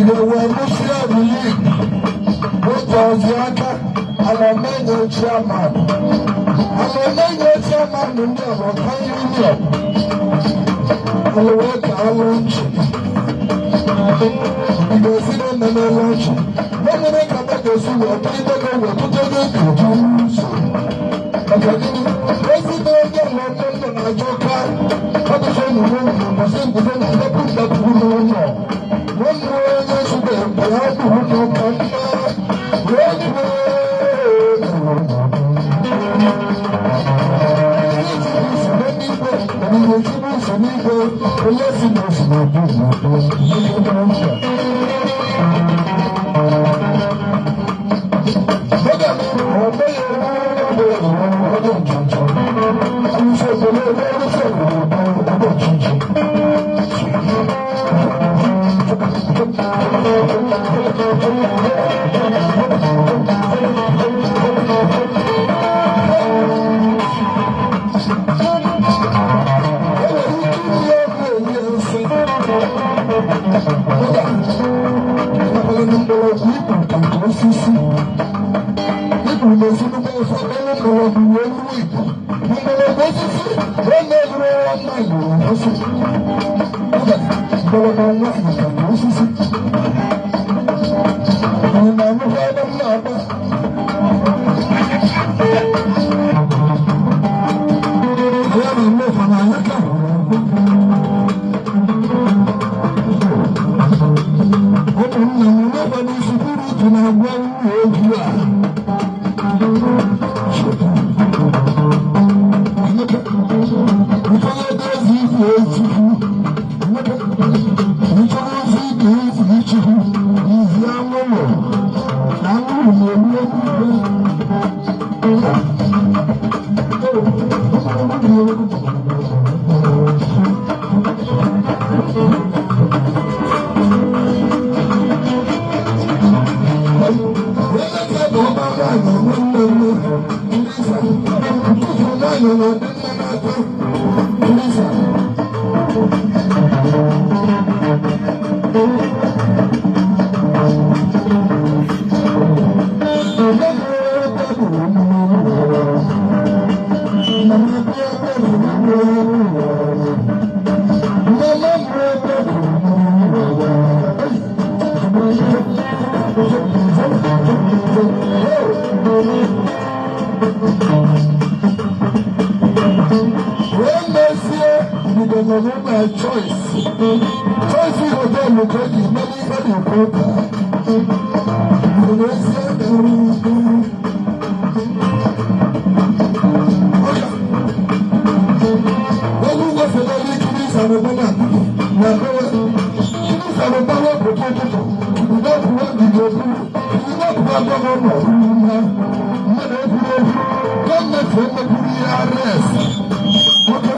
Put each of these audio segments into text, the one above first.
Emegide wee lụsie abilik otu aka ala menye chairman, ala menye chairman ndị ọlọka union, ala wee ka alụ nchi gosi na ememe lọnchi o nwere ka m gosi wee tụlite gị wee tụte gị ka ụzọ maka gịnị. Ezigbo onye ala ọmụmụ na-ajọ ka ọ bụcha ụmụ nwoke gosi nguzo na ndepụ ndepụ n'ụlọ nwanne onye zube mgbe ha gburu n'ụka mma wee kwuo n'igwe Chukwu si n'igwe onye si n'osi na-ebu n'ebu. Mgbọrọgwụ ikpu ka nke osisi ikpu na-esi n'ugbo ofe elu mgbọrọgwụ wee ruo ikpu mgbọrọgwụ osisi wee na-eruru ọma mgbọrọgwụ osisi mgbọrọgwụ nwaanyị ka nke osisi. Ị na-anụkwa ebe m na-agba ya na mmefu na anya ka ụmụnna m n'abalị security na-agwa nwunye okwu a. Nchọrọ ezi ifu echukwu, nchọrọ ozi ike ifu ichukwu izi anwụrụ na anwụrụ na-egbu egbu. My choice. Choice hotel ka eji mere ife dị ekwu ụka. N'ezie, olu gafere ikiri sarụba na na bewe ikiri sarụba wepụta ụtụtụ ndọpụwa dịga eburu ndọpụwa gọvanọ na mmadụ ekwuru okwu gọọmenti emekwuru ya arrest. Nwoke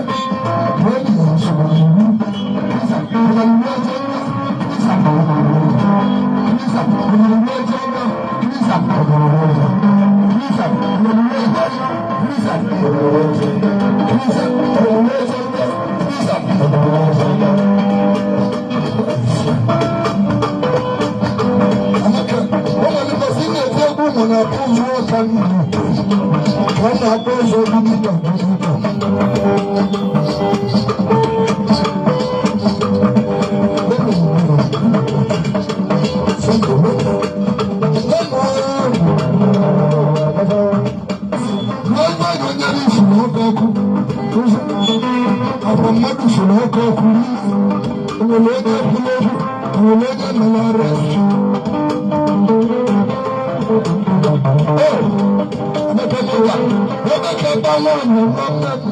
mmadụ soro ọkụ ọkụ nwere onye kwuru okwu nwere onye mere arrest. Emeka gba nwaanyị nwanne m.